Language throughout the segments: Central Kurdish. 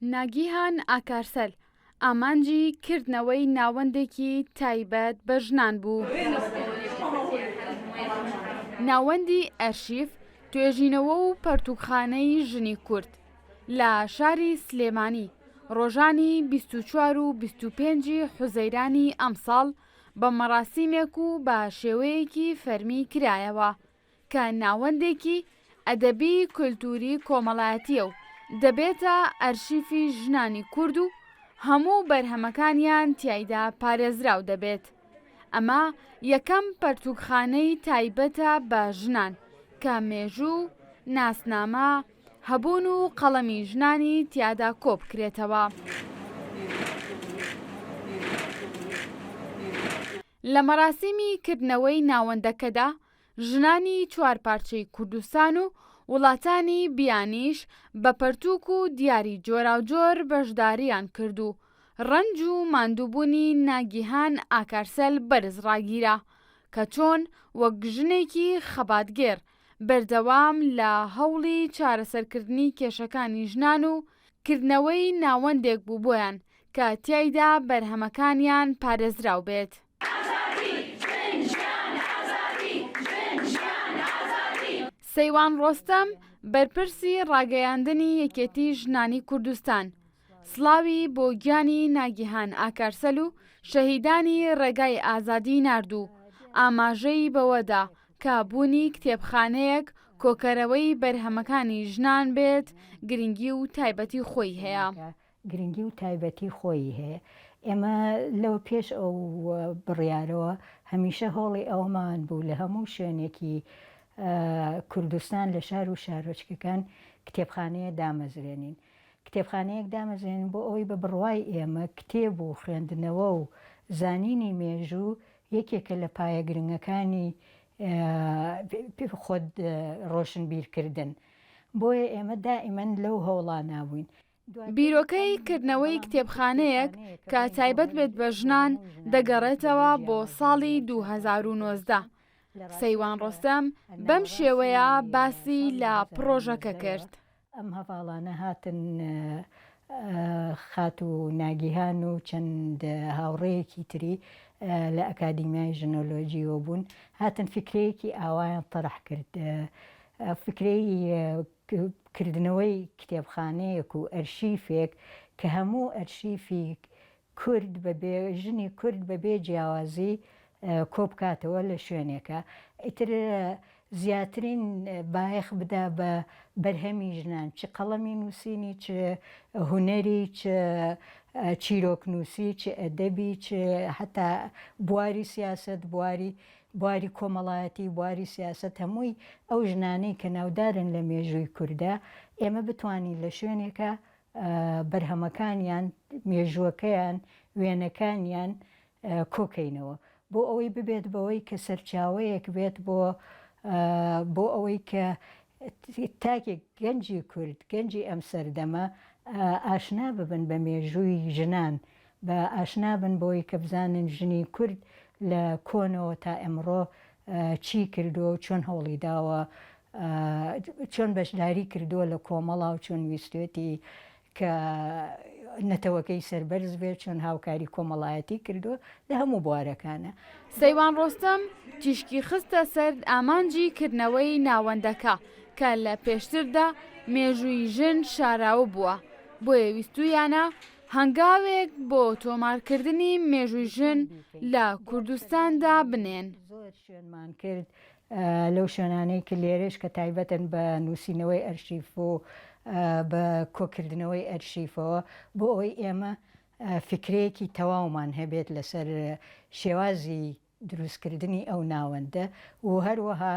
ناگیهان ئاکارسەل، ئامانجی کردنەوەی ناوەندێکی تایبەت بە ژنان بوو. ناوەندی ئەرشیف، توێژینەوە و پەرتووکخانەی ژنی کورد لە شاری سلێمانی ڕۆژانی 24 و 25 حوزەیرانی ئەمساڵ بە مەراسیمێک و بە شێوەیەکی فەرمی کرایەوە. کە ناوەندێکی ئەدەبی کولتووری کۆمەڵایەتییە و دەبێتە ئەرشیفی ژنانی کورد و هەموو بەرهەمەکانیان تیایدا پارێزراو دەبێت. ئەمە یەکەم پەرتووکخانەی تایبەتە بە ژنان کە مێژوو، ناسنامە، هەبوون و قەڵەمی ژنانی تیادا کۆبکرێتەوە. لە مەراسیمی کردنەوەی ناوەندەکەدا ژنانی چوارپارچەی کوردستان و وڵاتانی بیانیش بە پەرتووک و دیاری جۆراوجۆر بەشدارییان کرد و ڕەنج و ماندووبوونی ناگیهان ئاکارسەل بەرز ڕاگیرا کە چۆن وەک ژنێکی خەباتگێڕ بەردەوام لە هەوڵی چارەسەرکردنی کێشەکانی ژنان و کردنەوەی ناوەندێک بوو بۆیان کە تیایدا بەرهەمەکانیان پارێزراو بێت. سەیوان ڕۆستەم، بەرپرسی ڕاگەیاندنی یەکێتی ژنانی کوردستان، سڵاوی بۆ گیانی ناگیهان ئاکارسەل و شەهیدانی ڕێگای ئازادی نارد و ئاماژەی بەوەدا کە بوونی کتێبخانەیەک کۆکەرەوەی بەرهەمەکانی ژنان بێت گرنگی و تایبەتی خۆی هەیە. گرنگی و تایبەتی خۆیی هەیە. ئێمە لەوە پێش ئەو بڕیارەوە هەمیشە هۆڵی ئەوەمان بوو لە هەموو شوێنێکی کوردستان لە شار و شارۆچکەکان کتێبخانەیە دامەزرێنین. کتێبخانەیەک دامەزرێنین بۆ ئەوەی بە بڕوای ئێمە کتێب و خوێندنەوە و زانینی مێژوو یەکێکە لە پایە گرنگەکانی خۆد ڕۆشنبیرکردن. بۆیە ئێمە دائیمەن لەو هەوڵانە بووین. بیرۆکەی کردنەوەی کتێبخانەیەک کە تایبەت بێت بە ژنان دەگەڕێتەوە بۆ ساڵی 2019. سەیوان ڕۆستەم بەم شێوەیە باسی لە پڕۆژەکە کرد. ئەم هەڤاڵانە هاتن خاتوو ناگیهان و چەند هاوڕێیەکی تری لە ئەکادیمیای ژنۆلۆژیەوە بوون، هاتن فیکرەیەکی ئاوایان تەرح کرد، فیکرەی کردنەوەی کتێبخانەیەک و ئەرشیفێک کە هەموو ئەرشیفی کورد بە بێ ژنی کورد بە بێ جیاوازی کۆبکاتەوە لە شوێنێکا ئیتر زیاترین بایەخ بدا بە بەرهەمی ژنان چ قەڵەمی نووسینی چ هونەری چ چیرۆکنووسی چ ئەدەبی چ هەتا بواری سیاسەت بواری بواری کۆمەڵایەتی، بواری سیاسەت هەمووی ئەو ژنانەی کە ناودارن لە مێژووی کوردا، ئێمە بتوانین لە شوێنێکا بەرهەمەکانیان، مێژووەکەیان، وێنەکانیان کۆکەینەوە. بۆ ئەوەی ببێت بەوەی کە سەرچاوەیەک بێت بۆ بۆ ئەوەی کە تاکێک گەنجی کورد، گەنجی ئەم سەردەمە ئاشنا ببن بە مێژووی ژنان، بە ئاشنا بن بەوەی کە بزانن ژنی کورد لە کۆنەوە تا ئێمڕۆ چی کردووە و چۆن هەوڵی داوە، چۆن بەشداری کردووە لە کۆمەڵا و چۆن ویستوێتی کە نەتەوەکەی سەربەرز بێت، چۆن هاوکاری کۆمەڵایەتی کردووە لە هەموو بوارەکانە. سەیوان ڕۆستەم تیشکی خستە سەر ئامانجی کردنەوەی ناوەندەکە کە لە پێشتردا مێژووی ژن شاراوە بووە، بۆیە ویستوویانە هەنگاوێک بۆ تۆمارکردنی مێژووی ژن لە کوردستاندا بنێن. زۆر شوێنمان کرد لەو شوێنانەی کە لێرەش کە تایبەتن بە نووسینەوەی ئەرشیف و بە کۆکردنەوەی ئەرشیفەوە بۆ ئەوەی ئێمە فیکرەیەکی تەواومان هەبێت لەسەر شێوازی دروستکردنی ئەو ناوەندە و هەروەها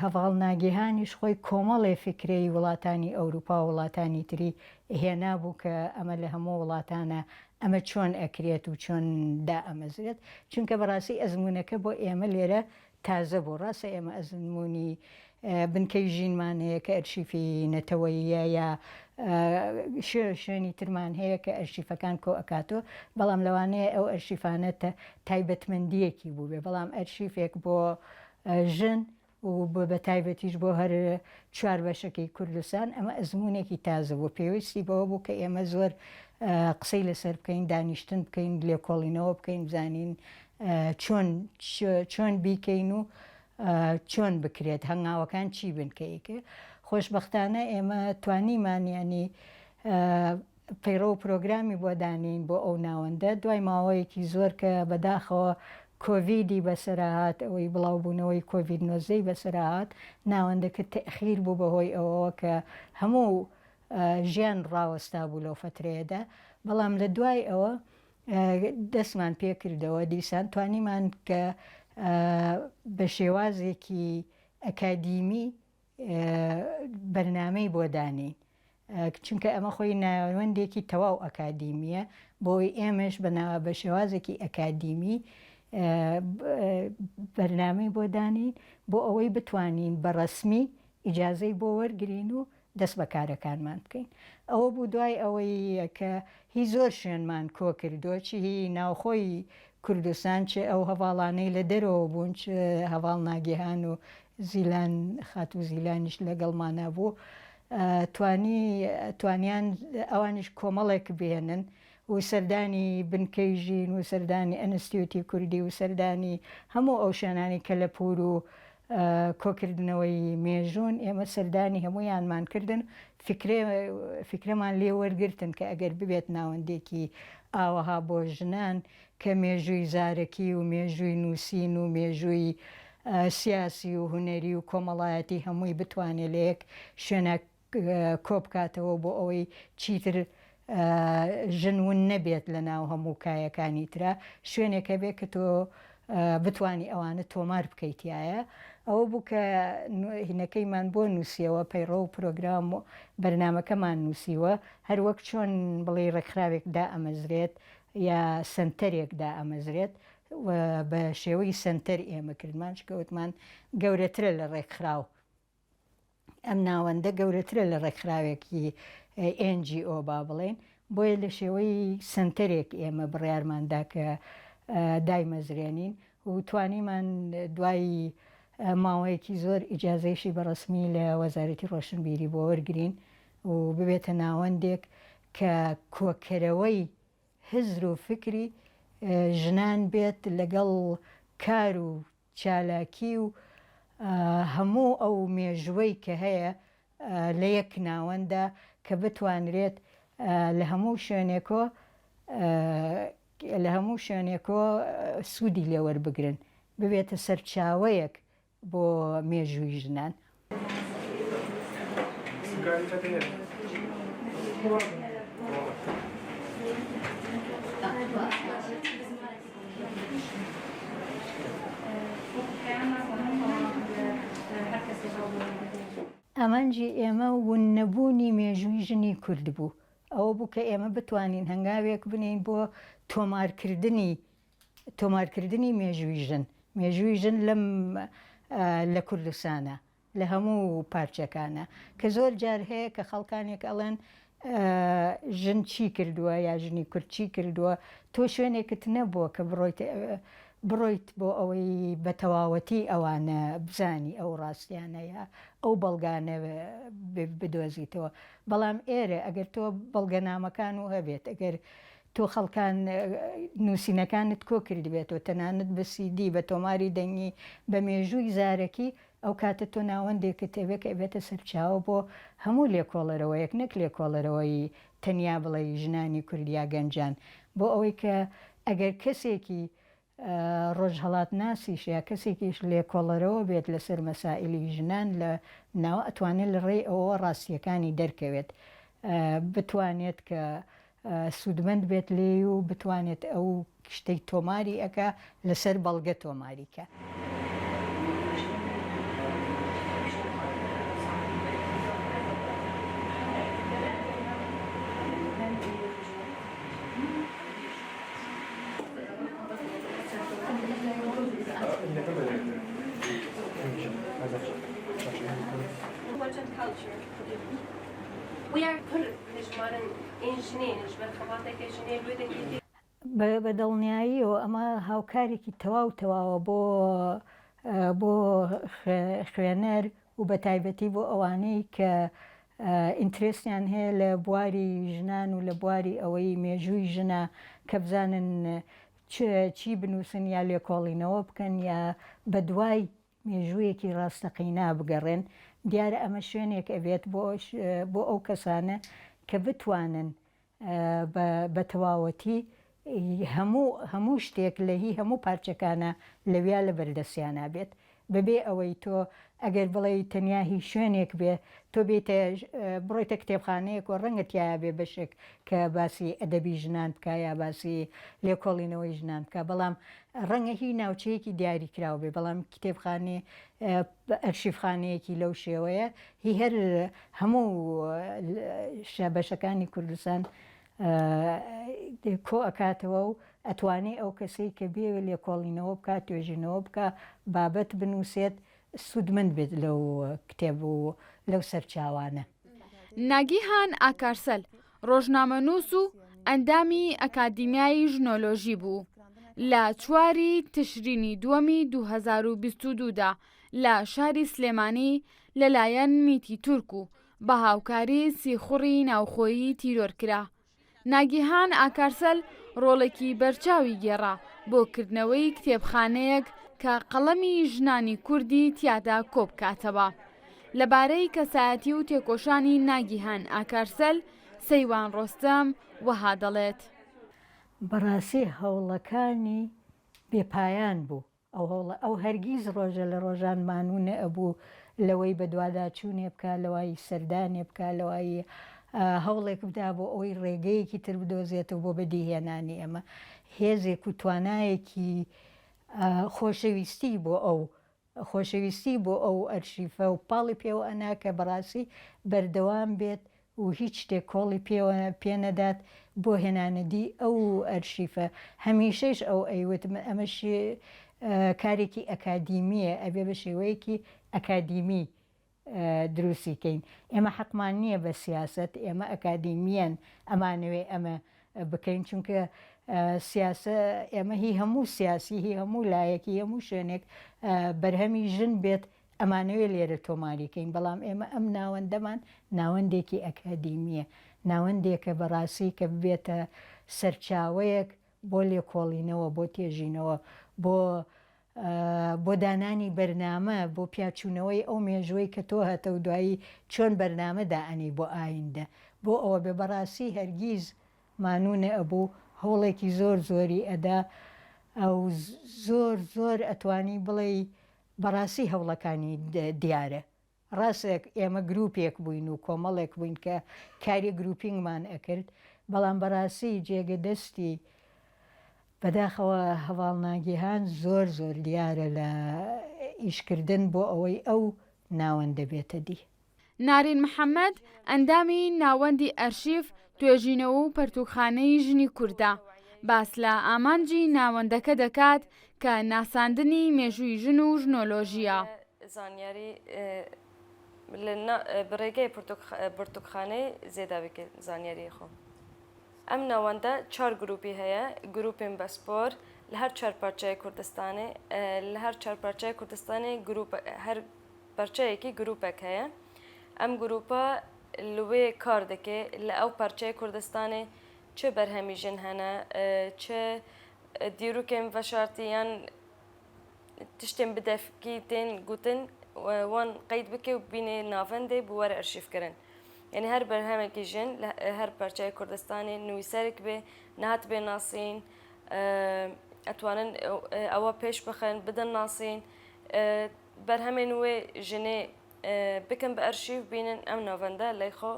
هەڤاڵ ناگیهانیش خۆی کۆمەڵێ فیکرەی وڵاتانی ئەوروپا و وڵاتانی تری هێنابوو کە ئەمە لە هەموو وڵاتانە ئەمە چۆن ئەکرێت و چۆن دائەمەزرێت چونکە بەڕاستی ئەزموونەکە بۆ ئێمە لێرە تازە بوو ڕاستە ئێمە ئەزموونی بنکەی ژینمان هەیە کە ئەرشیفی نەتەوەییە یا شوێنی ترمان هەیە کە ئەرشیفەکان کۆ ئەکاتەوە بەڵام لەوانەیە ئەو ئەرشیفانە تایبەتمەندییەکی بووبێ بەڵام ئەرشیفێک بۆ ژن. و بە تایبەتیش بۆ هەر چوار بەشەکەی کوردستان ئەمە ئەزموونێکی تازە بوو پێویستی بەوە بوو کە ئێمە زۆر قسەی لەسەر بکەین دانیشتن بکەین لێکۆڵینەوە بکەین بزانین چۆن چۆن بیکەین و چۆن بکرێت هەنگاوەکان چی بن کە ئیکە خۆشبەختانە ئێمە توانیمان ینی پەیڕەو و پرۆگرامی بۆ دانێین بۆ ئەو ناوەندە، دوای ماوەیەکی زۆر کە بەداخەوە کۆڤیدی بەسەرا هات، ئەوەی بڵاوبوونەوەی کۆڤید نۆزدەی بەسەرا هات، ناوەندەکە تەئخیر بوو بەهۆی ئەوەوە کە هەموو ژیان ڕاوەستابوو لەو فەترەیەدا، بەڵام لە دوای ئەوە دەستمان پێکردەوە دیسان توانیمان کە بە شێوازێکی ئەکادیمی بەرنامەی بۆ دانێین چونکە ئەمە خۆی ناوەندێکی تەواو ئەکادیمیە بۆی ئێمەش بە شێوازێکی ئەکادیمی بەرنامەی بۆ دانین بۆ ئەوەی بتوانین بە ڕەسمی ئیجازەی بۆ وەرگین و دەست بە کارەکانمان بکەین ئەوە بوو دوای ئەوەی کە هی زۆر شوێنمان کۆ کردووە چ هی ناوخۆی کوردستان چ ئەو هەڤاڵانەی لە دەرەوە بوون چ هەڤاڵ ناگیهان و زیلان خاتوو زیلانیش لەگەڵمانا بوو توانی توانیان ئەوانیش کۆمەڵێک بهێنن و سەردانی بنکەی ژین و سەردانی ئەنستیوتی کوردی و سەردانی هەموو ئەو شوێنانی کەلەپوور و کۆکردنەوەی مێژوون ئێمە سەردانی هەموویانمان کردن فکرێ فکرەمان لێ وەرگرتن کە ئەگەر ببێت ناوەندێکی ئاوەها بۆ ژنان کە مێژووی زارەکی و مێژووی نووسین و مێژووی سیاسی و هونەری و کۆمەڵایەتی هەمووی بتوانێت لە یەک شوێنا کۆبکاتەوە بۆ ئەوەی چیتر ژن ون نەبێت لە ناو هەموو کایەکانی ترا شوێنێک هەبێت کە تۆ بتانی ئەوانە تۆمار بکەیت تایە ئەوە بوو کە هینەکەیمان بۆ نووسیەوە پەیڕە و پرۆگرام و بەرنمەکەمان نووسیوە هەروەک چۆن بڵێ ڕێکخراوێک دائەمەزرێت یا سەنتەرێک دائەمەزرێت و بە شێوەی سەنتەر ئێمە کردمان چونکە وتمان گەورەترە لە ڕێکخراو ئەم ناوەندە گەورەترە لە ڕێکخراوێکی NGO با بڵێین بۆیە لە شێوەی سەنتەرێک ئێمە بڕیارمان دا کە دایمەزرێنین و توانیمان دوای ماوەیەکی زۆر ئیجازەیشی بە ڕەسمی لە وەزارەتی ڕۆشنبیری بۆ وەرگرین و ببێتە ناوەندێک کە کۆکەرەوەی هزر و فکری ژنان بێت لەگەڵ کار و چالاکی و هەموو ئەو مێژووەی کە هەیە لە یەک ناوەندا کە بتوانرێت لە هەموو شوێنێکۆ لە هەموو شوێنێکۆ سوودی لێ وەربگرن ببێتە سەرچاوەیەک بۆ مێژووی ژنان. ئامانجی ئێمە ون نەبوونی مێژووی ژنی کورد بوو، ئەوە بوو کە ئێمە بتوانین هەنگاوێک بنێین بۆ تۆمارکردنی تۆمارکردنی مێژووی ژن، مێژووی ژن لەم لە کوردستانا لە هەموو پارچەکانا کە زۆر جار هەیە کە خەڵکانێک ئەڵێن ژن چی کردووە یا ژنی کورد چی کردووە تۆ شوێنێکت نەبووە کە بڕۆیت بڕۆیت بۆ ئەوەی بە تەواوەتی ئەوانە بزانی ئەو ڕاستیانە یا ئەو بەڵگانە بدۆزیتەوە بەڵام ئێرە ئەگەر تۆ بەڵگەنامەکان و هەبێت ئەگەر تۆ خەڵکان نووسینەکانت کۆ کردبێتەوە تەنانەت بە سیدی بە تۆماری دەنگی بە مێژووی زارەکی ئەو کاتە تۆ ناوەندێکت ئەبێ کە ئەبێتە سەرچاوە بۆ هەموو لێکۆڵەرەوەیەک نەک لێکۆڵەرەوەی تەنیا بڵێی ژنانی کورد یا گەنجان بۆ ئەوەی کە ئەگەر کەسێکی ڕۆژهەڵاتناسیش یا کەسێکیش لێکۆڵەرەوە بێت لەسەر مەسائیلی ژنان لە ناوە ئەتوانێت لە ڕێی ئەوەوە ڕاستییەکانی دەرکەوێت بتوانێت کە سوودمەند بێت لێی و بتوانێت ئەو شتەی تۆماری ئەکا لەسەر بەڵگە تۆماری کا. بە دڵنیاییەوە ئەمە هاوکارێکی تەواو تەواوە بۆ. بۆ خوێنەر و بە تایبەتی بۆ ئەوانەی کە interest یان هەیە لە بواری ژنان و لە بواری ئەوەی مێژووی ژنە کە بزانن چی بنووسن یا لێکۆڵینەوە بکەن یا بەدوای مێژوویەکی ڕاستەقینە بگەڕێن، دیارە ئەمە شوێنێک ئەبێت بۆ ئەو کەسانە کە بتوانن بە تەواوەتی هەموو هەموو شتێک لە هی هەموو پارچەکانە لەویا لە بەردەستیانا بێت بەبێ ئەوەی تۆ ئەگەر بڵێی تەنیا هی شوێنێک بێ تۆ بێیتە بڕۆیتە کتێبخانەیەک و ڕەنگە تیایا بێ بەشێک کە باسی ئەدەبی ژنان بکا یا باسی لێکۆڵینەوەی ژنان بکا بەڵام ڕەنگە هی ناوچەیەکی دیاریکراو بێ بەڵام کتێبخانەی ئەرشیفخانەیەکی لەو شێوەیە هی هەر هەموو بەشەکانی کوردستان کۆ ئەکاتەوە و ئەتوانێ ئەو کەسەی کە بێوێ لێکۆڵینەوە بکا توێژینەوە بکا بابەت بنووسێت سوودمەند بێت لەو کتێب و لەو سەرچاوانە. ناگیهان ئاکارسەل، ڕۆژنامەنووس و ئەندامی ئەکادیمیای ژنۆلۆژی بوو، لە چواری تشرینی دووەمی 2022 دا لە شاری سلێمانی لەلایەن میتی تورک و بە هاوکاری سیخوڕی ناوخۆیی تیرۆر کرا. ناگیهان ئاکارسەل ڕۆڵێکی بەرچاوی گێڕا بۆ کردنەوەی کتێبخانەیەک کە قەڵەمی ژنانی کوردی تیادا کۆبکاتەوە. لەبارەی کەسایەتی و تێکۆشانی ناگیهان ئاکارسەل، سەیوان ڕۆستەم وەها دەڵێت. بەڕاستی هەوڵەکانی بێ پایان بوو ئەو هەوڵە ئەو هەرگیز ڕۆژە لە ڕۆژان مانوو نەئەبوو لەوەی بەدواداچوونێ بکا لەوای سەردانێ بکا لەوای هەوڵێک بدا بۆ ئەوەی ڕێگەیەکی تر بدۆزێتەوە بۆ بەدیهێنانی ئەمە هێزێک و توانایەکی خۆشەویستی بۆ ئەو خۆشەویستی بۆ ئەو ئەرشیفە و پاڵی پێوە ئەنا کە بەڕاستی بەردەوام بێت و هیچ شتێک کۆڵی پێوە پێ نەدات بۆ هێنانەدی ئەو ئەرشیفە، هەمیشەیش ئەو ئەیوت من ئەمە کارێکی ئەکادیمییە ئەبێ بە شێوەیەکی ئەکادیمی دروستی کەین، ئێمە حەقمان نییە بە سیاسەت، ئێمە ئەکادیمییەن ئەمانەوێ ئەمە بکەین، چونکە سیاسە ئێمە هی هەموو سیاسی هی هەموو لایەک هی هەموو شوێنێک بەرهەمی ژن بێت ئەمانەوێ لێرە تۆماری کەین، بەڵام ئێمە ئەم ناوەندەمان ناوەندێکی ئەکادیمییە، ناوەندێکە بەڕاستی کە ببێتە سەرچاوەیەک بۆ لێکۆڵینەوە، بۆ تێژینەوە، بۆ بۆ دانانی بەرنامە، بۆ پیاچوونەوەی ئەو مێژووەی کە تۆ هەتە و دوایی چۆن بەرنامە دائەنێی بۆ ئایندە، بۆ ئەوە بێ بەڕاستی هەرگیز مانوو نەئەبوو، هەوڵێکی زۆر زۆری ئەدا و زۆر زۆر ئەتوانی بڵێی بەڕاستی هەوڵەکانی دیارە. ڕاستە ئێمە گروپێک بووین و کۆمەڵێک بووین کە کاری grouping مان ئەکرد، بەڵام بەڕاستی جێگە دەستی بەداخەوە هەڤاڵ ناگیهان زۆر زۆر دیارە لە ئیشکردن بۆ ئەوەی ئەو ناوەندە بێتە دی. نارین محەمەد، ئەندامی ناوەندی ئەرشیف، توێژینەوە و پەرتووکخانەی ژنی کوردە، باس لە ئامانجی ناوەندەکە دەکات کە ناساندنی مێژووی ژن و ژنۆلۆژییە. ئەم ناوەندە چوار گروپی هەیە، گروپێن بەسپۆر لە هەر چوار پارچەی کوردستانێ، لە هەر چوار پارچەی کوردستانێ گروپ هەر پەرچەیەکی گروپێک هەیە ئەم گروپە لوێ کار دەکێ لە ئەو پەرچەی کوردستانێ چ بەرهەمی ژن هەنە چ دیروکێن ڤەشارتی یان تشتێن بدەفکی تێن گوتن وان قەید بکێ و بینێ ناڤەندێ بۆ وەرە ئەرشیف کردن یعنی هەر بەرهەمێکی ژن لە هەر پەرچای کوردستانی نووسەرێک بێ نهات بێ ناسین ئەتوانن ئەوە پێش بخەن بدەن ناسین بەرهەمێن وێ ژنێ بکەن بە ئەرشیف بینن ئەم ناڤەندە لای خۆ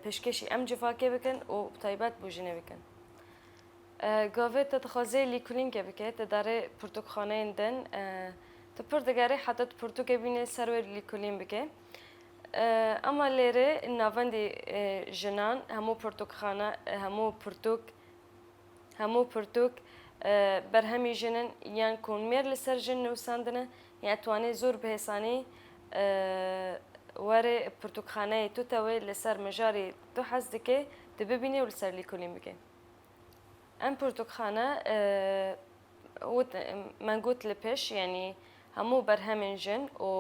پێشکێشی ئەم جڤاکێ بکەن و تایبەت بۆ ژنێ بکەن. گاڤێ تە دخوازێ لیکولینکێ بکێ تە دارێ پرتوکخانەیên din tu pir digerê heta tu pirtûkê bînê ser wê lîkolîn bikê. Ema lêrê navendî jinan hemû pirtûkxane hemû pirtûk Hemû pirtûk berhemî jin in yan ku mêr li ser jin niwisandine yan etwanê zor bi hêsanî were pirtûkxaneyê tu tewê li ser mijarê tu hez dikê tu bibînî û li ser lîkolîn bikê. Em pirtûkxane. وت من گوت لە پێش یعنی هەموو بەرهەمên ژن و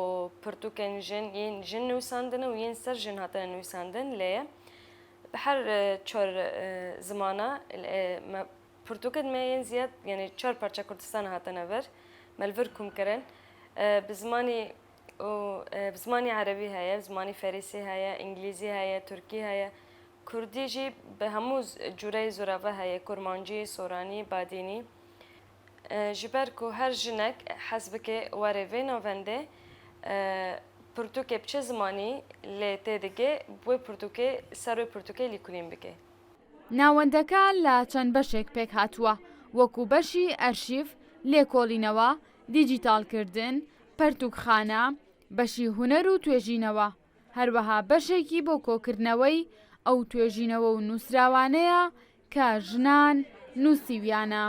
pirtûkên jin yên jin nivîsandine û yên ser jin hatine nivîsandin lê bi her çar zimana me pirtûkên me yên ziyad yanî çar parça Kurdistanê hatine vir me li vir kom kirin. Bi zimanî û bi zimanî erebî heye, bi zimanî ferîsî heye, îngilîzî heye, tirkî heye. Kurdî jî bi hemû cureyê zorava heye, kurmancî, soranî, badînî. Ji ber ku her jinek hez bike were vê navendê, pirtûkê bi çi zimanî lê tê digê, bi wê pirtûkê ser wê pirtûkê lîkulîn bike. ناوەندەکە لە چەند بەشێک پێکهاتووە، وەکو بەشی ئەرشیف، لێکۆڵینەوە، دیجیتاڵکردن، پەرتوکخانە، بەشی هونەر و توێژینەوە، هەروەها بەشێکی بۆ کۆکردنەوەی ئەو توێژینەوە و نووسراوانەیە کە ژنان نووسیویانە.